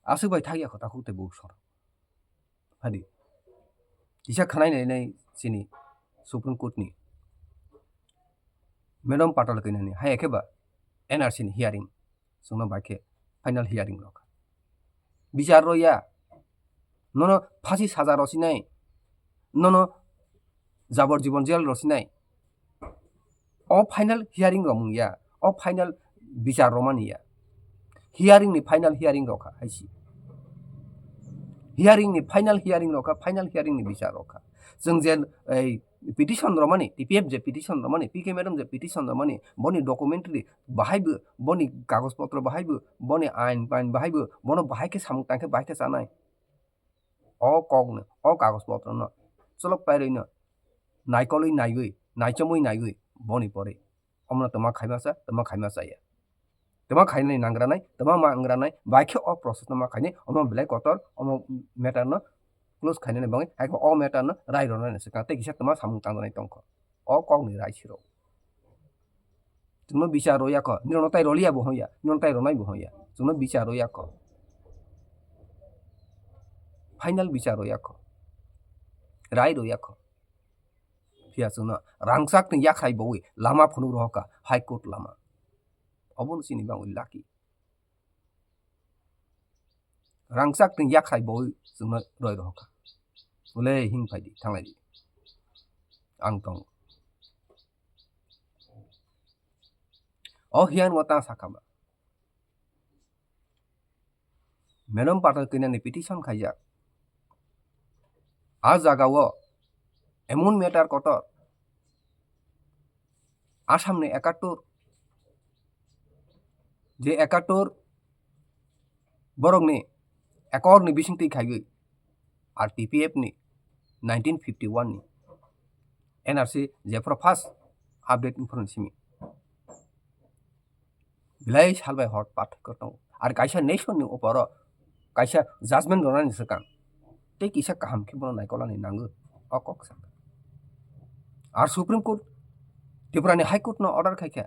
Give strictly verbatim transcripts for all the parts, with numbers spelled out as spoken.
Aswk bai thakya kho takhuk tei bukhuk song. Hadi. Kisa khanai nai nai chini Supreme Court ni Madam Patal Kanya ni hai khe ba N R C ni hearing. Chwngno bai khe final hearing rok. Bichar rw ya. Nono phasi saja rw sinai. Nono jabor jibon jail rw sinai. O final hearing rw mung ya. O final bichar rw mani ya. Hearing ni final hearing rw kha hai si. Hearing ni final hearing rw kha, final hearing ni bichar rw kha. Chwng je ei petition rw mani, T P F je petition rw mani, P K madam je petition rw mani, boni documentary bahai bo, boni kagoj potro bahai bo, boni ain pain bahai bo, bono bahai khe samung tang khe bahai khe chanai. O kok no, o kagoj potro no cholok pairwi no naikolwi naiwi, naichomwi naiwi boni pore. Omono twma khaima cha, twma khaima chaya. Twma khainani nangranai, twma ma wngranai, bai khe o process no ma khainai, omo belai kotor, omo matter no close khainani bagwi, hai khe o matter no rai rwnani swkang tei kisa twma samung tangjaknai tongkha. O kokni rai siro. Chwngno bichar rw ya kho, nirokno tai rw liya bo hwn ya, nirokno tai rwnai bo hwn ya. Chwngno bichar rw ya kho. Final bichar rw ya kho. Rai rw ya kho. Phiya chwngno rangchak ni yakhrai bowi lama phunuk rohor kha, High Court lama. Obono chini bagwi lucky. Rangchak ni yakhrai bowi chwngno roi rohor kha. Ule hing phai di, thanglai di. Ang tongo. O hiyan wa ta sakha ba. Madam Patal Kanya ni petition khaijak. A jaga o emon matter kotor. Assam ni ekattor, je ekattor borok ni ekor ni bising twi khaiwi R T P F ni nineteen fifty one ni N R C jephru first update wngphuru simi. Belai sal bai hor pathakhe tongo. Ar kaisa nation ni opor o kaisa judgment rwnani swkang tei kisa kaham khe bono naikolani nango. O kok sakha. Ar Supreme Court Tripura ni High Court no order khai khe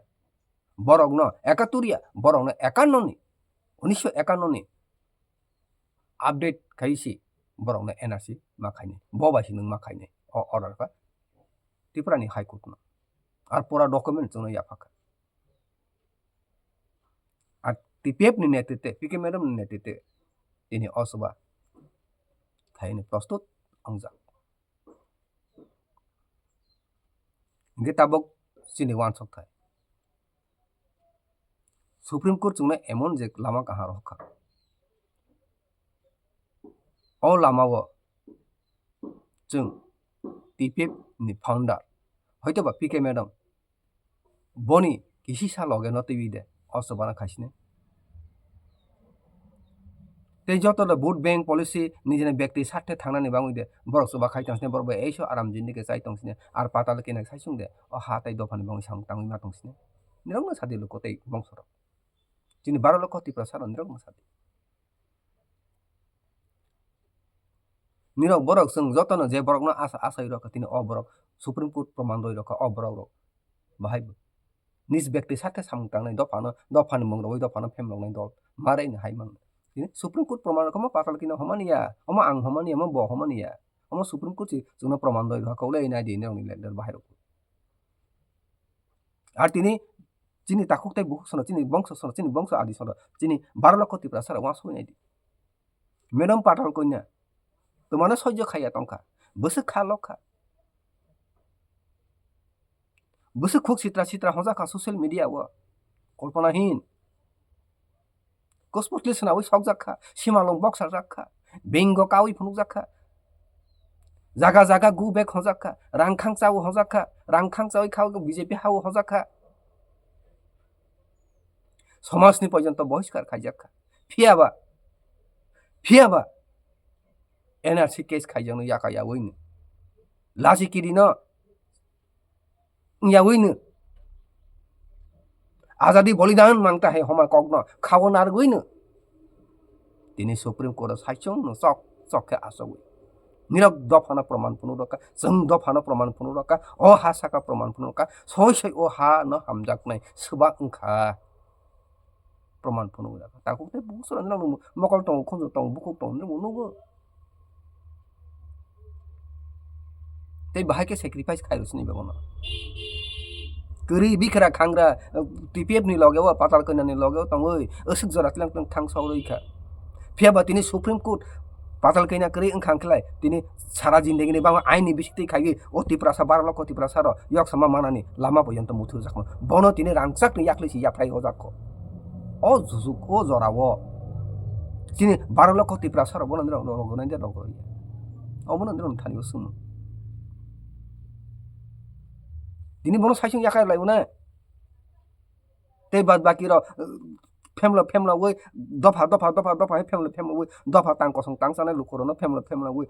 borok no ekaturiya, borok no ekanno ni, unisho ekanno ni update khai si borok no N R C ma khainai. Bo bai si nwng ma khainai. O order kha Tripura ni High Court no. Ar pura document chwngno yapha kha. Ar T P F ni netritwe, P K madam ni netritwe tini o chuba khaini prostut wngjak. Hingke tabuk chini uansuk thai. Supreme Court chwngno emon je lama kaham rohor kha. O lama o chwng T P F ni founder, hoito ba P K madam, boni kisisa loge no twiwi de, o chuba no khaisine. Tei joto le vote bank policy nijini bekti sarthe thangnani bangwi de, borok chuba khai tong sine, borok bai eiso aram jindigi chai tong sine, ar patal kena sai sung de, o ha tai dophani bangwi samung tangwi ma tong sine. Nirok no sadi luko tei bongso rok. Chini baro lokho Tiprasa rok nirok no sadi. Nirok borok chwng jotono je borokno asa-, asai rokha, tini o borok Supreme Court proman roi rokha, o borok rok bahai bo. Nis bekti sakhe samung tangnai dophano, dophani mung rogwi dophano phemloknai dol. Marai ni hai mangno. Tini Supreme Court proman rokha, omo patal kino homani ya, omo ang homani ya, omo bo homani ya. Omo Supreme Court si chwngno proman roi rokha, ulei nai di nirokni leader bahai rok. Ar tini chini takhuk tei bukhuk sono, chini bongso sono, chini bongso adi sono, chini baro lokho Tiprasa rok uansugwi nai di. Madam Patal Kanya, twmano soijo khaiya tongkha, bwswk kha lokha. Bwswk khuk sitra sitra hojak kha social media o, kolpona hin. Kusputli swnawi sokjak kha, simalwng boksajak kha, bingo kawi phunukjak kha. Jaga jaga go back hojak kha, rang khang chawi hojak kha, rang khang chawi kha B J P hao hojak kha. Somajni porjonto bohiskar khaijak kha. Phiyaba, phiyaba N R C case khaijakno yaka yawino. Lachi kirino wngya wino. Azadi bolidan mangta hai homa kokno khago narwino. Tini Supreme Court o saichung no chok chok khe achogwi. Nirok dophano proman phunuk rokha, chwng dophano proman phunuk rokha, o ha saka proman phunuk rokha, soi soi o ha no hamjaknai swbak wngkha. Proman phunuk ya. Takhuk tei bukhuk sora nang mokol tongo, khunju tongo, bukhuk tongo, nang nugo. Tei bahai khe sacrifice khai rw sini bebono. Kwrwi bikra khangra, T P F ni loge o, Patal Kanya ni loge o tongwi, aswk jora tlang tlang thang sok rwi kha. Phiya ba tini Supreme Court Patal Kanya kwrwi wngkha hwnkhe lai, tini sara jindagi ni bangma ain ni bisik twi khaiwi o Tiprasa, baro lokho Tiprasa rok yok sama manani lama bo yonto muthurjakma. Bono tini rangchak ni yakli si yaphrai hojak kho. O jujuk, o jora o. Chini baro lokho Tiprasa rok bono nirok rok rok nai de rok rok. Obono nirok thani o sumung. Tini bono saisung yakhai lai o na. Tei bad baki rok, eh, phemlo phemlo wi, dopha dopha dopha dopha hai phemlo phemlo wi, dopha tang kosong tang chanai luku rokno phemlo phemlo wi,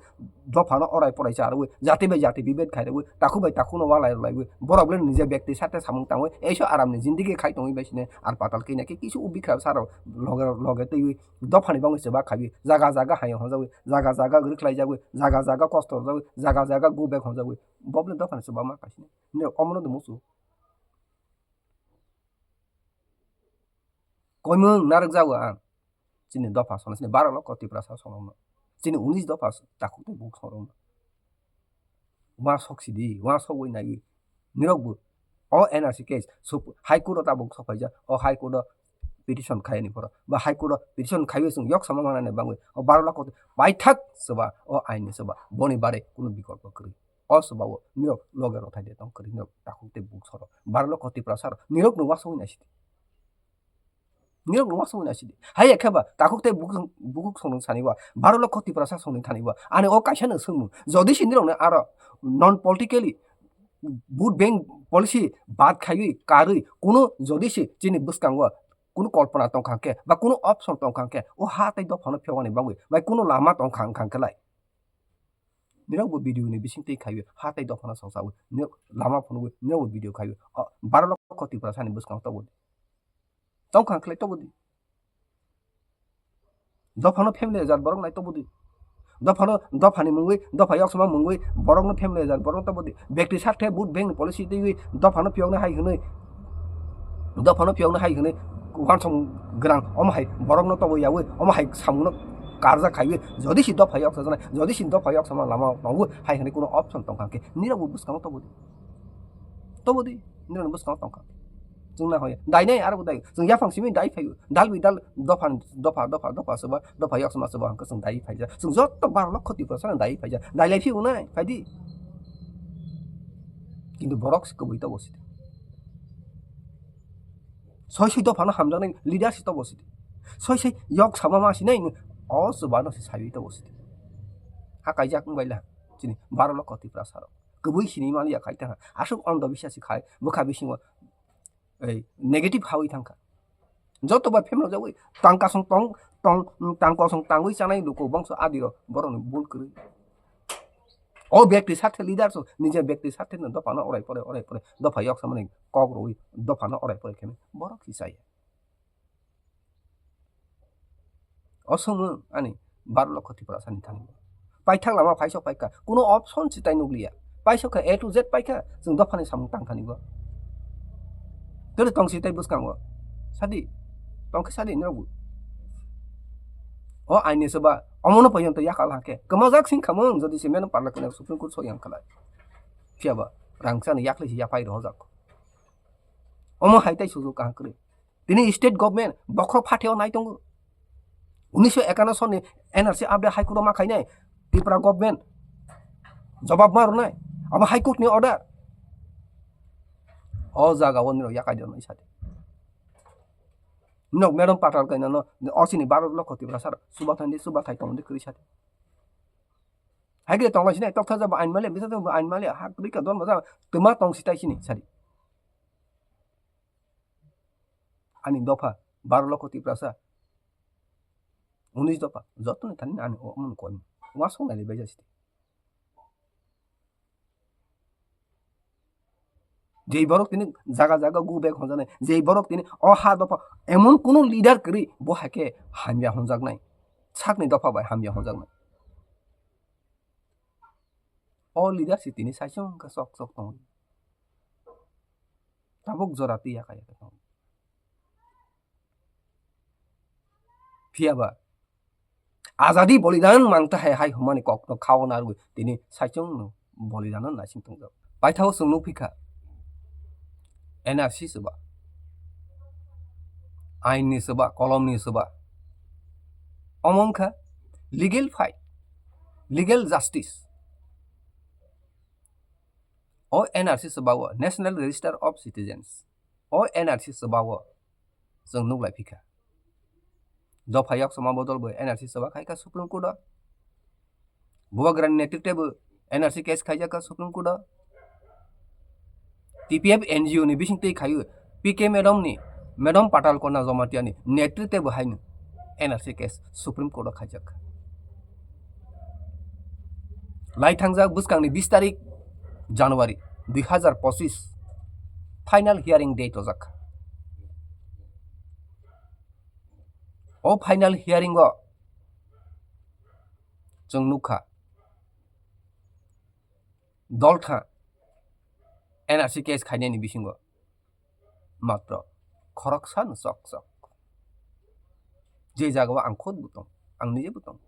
dopha no orai porai cha rwi, jati bai jati bibet khai rwi, takhuk bai takhuk no walai rwlai wi, borok le nijor bekti sarte samung tangwi, eiso aram ni jindigi khai tongwi bai sini, ar Patal Kanya khe kisu o bikra saro loge loge twi wi, dopha ni bagwi chuba khai wi, jaga jaga hayung hwnjak wi, jaga jaga gwrwk khlai jak wi, jaga jaga kosto rwjak wi, jaga jaga go back hwnjak wi, bo le dopha ni chuba ma khai sini, nirok omono de musu. Koimung narwk jago ang. Chini dopha sona sini baro lokho Tiprasa songno. Chini unis dopha takhuk tei bukhuk songno. Wa sok sidi, wa sok wi nai. Nirok bo o N R C case, Sup-, High Court o tabuk sok phaijak. O High Court o petition khai ani poro. Ba High Court o petition khaiwi chwng yok sama manani bangwi. O baro lokho paithak soba, o ain ni soba. Boni bare kuno bikolpo kwrwi. O soba o nirok loge rok thai de tong kwrwi, nirok takhuk tei bukhuk soro. Baro lokho Tiprasa rok. Nirok no wa sok wi nai sidi. Nirok no wasung na sidi. Hai khe ba takhuk tei bukhuk, bukhuk songni sani ba. Baro lokho Tiprasa songni thani ba. Ani o kaisa no swngmung. Jodi si nirok no aro non politically vote bank policy bad khaiwi karwi kuno jodi si chini bwskango kuno kolpona tongkha khe ba kuno option tongkha khe o ha tei dophano phewani bagwi bai kuno lama tongkha wngkha khe lai. Nirok bo video ni bising twi khaiwi ha tei dophano songchawi nirok lama phunugwi nirok bo video khaiwi o baro lokho Tiprasa ni bwskango tobo di. Tongkha khlai tobo di. Dophano family ajat borok nai tobo di. Dophano, dophani mungwi, dopha yoksoma mungwi borokno family ajat borok tobo di. Bekti sathe vote bank ni policy twiwi dophano phiyokno hai hwnwi, dophano phiyokno hai hwnwi wansong gwnang omo hai borokno tobo yawi omo hai samungno karjak khaiwi jodi si dopha yoksa janai jodi si dopha yoksoma lama tongo hai hwnwi kuno option tongkha khe nirok bo bwskango tobo di. Tobo di, nini bwskango tongkha. Chwng na hoi, dai nai aro bo dai. Chwng yaphang simi dai phaio. Dal bi dal dopha, dopha, dopha, dopha soba, dopha yoksoma soba hwnkhe chwng dai phaijak. Chwng joto baro lokho Tiprasa no dai phaijak. Dai lai phio nai, phai di. Kintu borok se kwbui tobo sidi. Soi soi dophano hamjaknai leader se tobo sidi. Soi soi yoksama ma sinai o soba no se saiwi tobo sidi. Ha kaijak wng bai la. Chini baro lokho Tiprasa rok. Kwbui sini maliya khai tangkha. Aswk ondho bisasi khai bwkha bisingo ei negative hawi tangkha. Joto bai phemlo jagwi tang kasong tong tong tang kosong tangwi chanai luku bongso adiro borokni bul kwrwi. O bekti sathe leader so nije bekti sathe no dophano orai pore orai pore dopha yok samani kok rwi dophano orai pore khemi borok si chaya. O songmung ani baro lokho Tiprasa ni thani. Paithak lama phaisok paikha. Kuno option si tai nukliya. Paisok kha A to Z paikha. Chwng dophani samung tang thani bo. Tole tong si tai bwskango. Sadi. Tong khe sadi nirok bo. O aini soba. Omono poyonto yakal hakhe. Kwmajak sing khamung jodi se meno parla kene Supreme Court so yang khalai. Phiya ba rangchani yakli si yapai rohojak. Omo hai tai sujuk kaham kwrwi. Tini state government bokhorok phatheo nai tongo. Unisho ekano sonni N R C update High Court o ma khainai Tripura government jobab ma rwnai. Abo High Court ni order. O jaga o nirok yakai de nai sadi. Nok madam patal kaina no o sini baro lokho Tripura sar subathai di subathai tong di kwrwi sadi. Hai khe tong lai sinai tokthar jabo ain male bisa jabo ain male ha kwrwi ka don baja twma tong sitai sini sadi. Ani dopha baro lokho Tiprasa, unis dopha, jotoni thani ani o, omono koi. Wasong nai bai jasi. Jei borok tini jaga jaga go back honjaknai, jei borok tini o ha dopha emon kuno leader kwrwi bo hai khe hamya honjaknai, sakni dopha bai hamya honjaknai. O leader si tini saisong khe sok sok tongo. Tabuk jora twi yaka yaka tongo. Phiya ba azadi bolidan mangta hai hai hwnmani kokno khao narwi tini saichung no bolidan no naising tongjak. Paithao chwng nukphi kha N R C swba, ain ni swba, kolom ni swba. Omo wngkha legal fight, legal justice. O N R C swba o National Register of Citizens. O N R C swba o chwng nuklai phi kha. Dopha yok sama bodol bo N R C swba khai kha Supreme Court o. Bubagrani netritwe bo N R C case khaijak kha Supreme Court o. T P F N G O ni bising twi khaio P K madam ni, Madam Patal Kanya Jamatia ni netritwe bo haino N R C case Supreme Court o khaijak kha. Lai thangjak bwskangni bis tarik January dui hazar pochis final hearing date rojak kha. O final hearing o chwng nukha dolthang N R C case khainani bisingo matro khoroksa no chok chok. Je jagao ang khud bo tong, ang nije bo tong.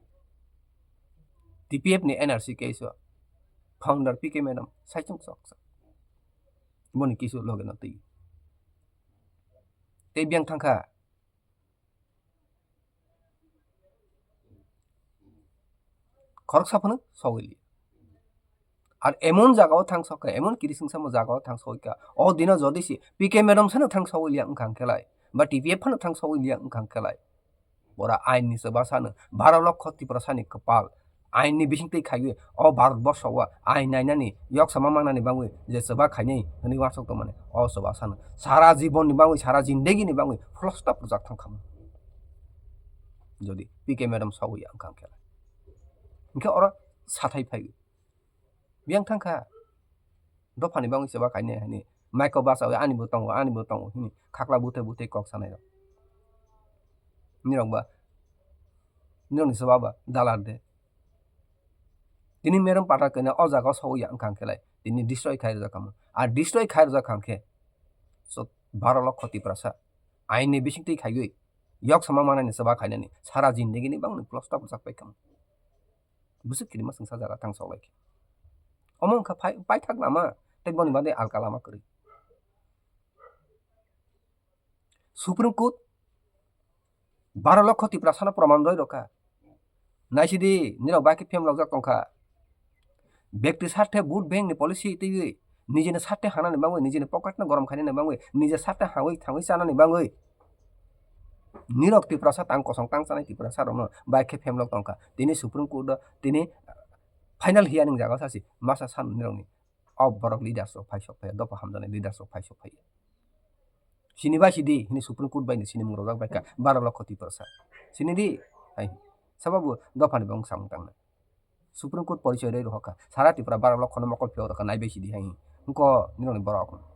T P F ni N R C case o founder P K madam saichung chok chok. Boni kisu loge no twi. Tei biyang thangkha. Khoroksa phano sogwi li. Ar emon jagao thang sok kha, emon kirising samo jagao thang sogwi kha. O dino jodi si P K madam sano thang sogwi liya wngkha hwnkhe lai, ba T P F phano thang sogwi liya wngkha hwnkhe lai. Bora ain ni swba sano, baro lokho Tiprasa ni kwpal. Ain ni bising twi khaiwi o Bharat borsho o ain nainani, yoksama mangnani bangwi je swba khainai hwnwi uansuk tongmani, o swba sano sara jibon ni bangwi, sara jindegi ni bangwi phlostop rwjak thang kha. Jodi P K madam sogwi ya wngkha hwnkhe lai. Hwnkhe oro sathai phaiwi. Biyang thangkha. Dophani bangwi swba khainai hwnwi. Maiko bachawi ani bo tongo, ani bo tongo hwnwi khakla buthe buthe kok sanai rok. Nirok ba, nirokni swba ba dalar de. Tini Madam Patal Kanya o jaga o sogwi ya wngkha hwnkhe lai. Tini destroy khai rwjak kha mo. Ar destroy khai rwjak kha hwnkhe. So, baro lokho Tiprasa. Ain ni bising twi khaiwi. Yoksama manani swba khainani. Sara jindegi ni bangni phlostop rwjak pai kha mo. Bwswk kirima chwngsa jaga thang sok lai khe. Omo wngkha phai-, paithak lama, tei boni bagwi alka lama kwrwi. Supreme Court baro lokho Tiprasano proman rwi rwkha. Naisidi, nirok bai khe phemlokjak tongkha. Bekti sarthe vote bank ni policy twiwi, nijini sarthe hanani bangwi, nijini pocket no gorom khainani bangwi, nije sarthe hangwi thangwi chanani bangwi. Nirok Tiprasa tang kosong tang chanai Tiprasa rokno bai khe phemlok tongkha. Tini Supreme Court o tini final hearing jaga sasi masa san nirokni. O borok leaders rok phai sok phai, dopha hamjaknai leaders rok phai sok phai. Sini bai sidi hini Supreme Court bai ni sini mung rojak bai kha baro lokho Tiprasa. Sini di, hai, sababu dophani bong samung tangnai. Supreme Court porichoi rwi rohor kha. Sara Tripura baro lokho no mokol phiyok rokha nai bai sidi hai. Hwnkhe nirokni borok.